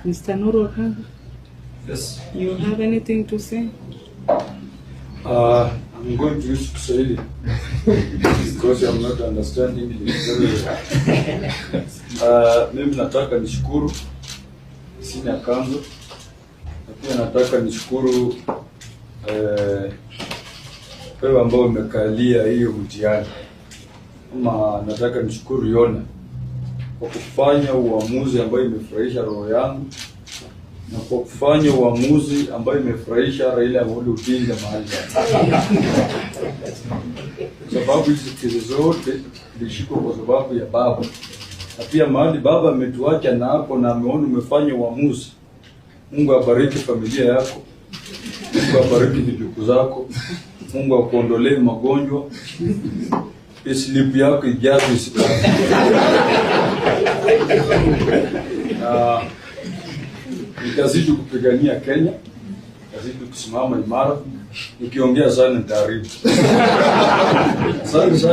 Mr. Nuru Okanga, Yes. you have anything to say? I'm going to use Kiswahili because I'm not understanding English very well. Mimi nataka nishukuru Senior Counsel na pia nataka nishukuru wewe ambao umekalia hiyo mtihani, ama nataka nishukuru Yona kwa kufanya uamuzi ambayo imefurahisha roho yangu na kwa kufanya uamuzi ambayo imefurahisha Raila Amolo Odinga mahali hapa, sababu hizi kesi zote zilishikwa kwa sababu ya baba, na pia mahali baba ametuacha na hapo na ameona umefanya uamuzi. Mungu abariki familia yako, Mungu abariki vijukuu zako, Mungu akuondolee magonjwa, slip yako ijazwe isipate na nitazidi kupigania Kenya, nitazidi kusimama imara. Nikiongea sana nitaharibu. Asante sana.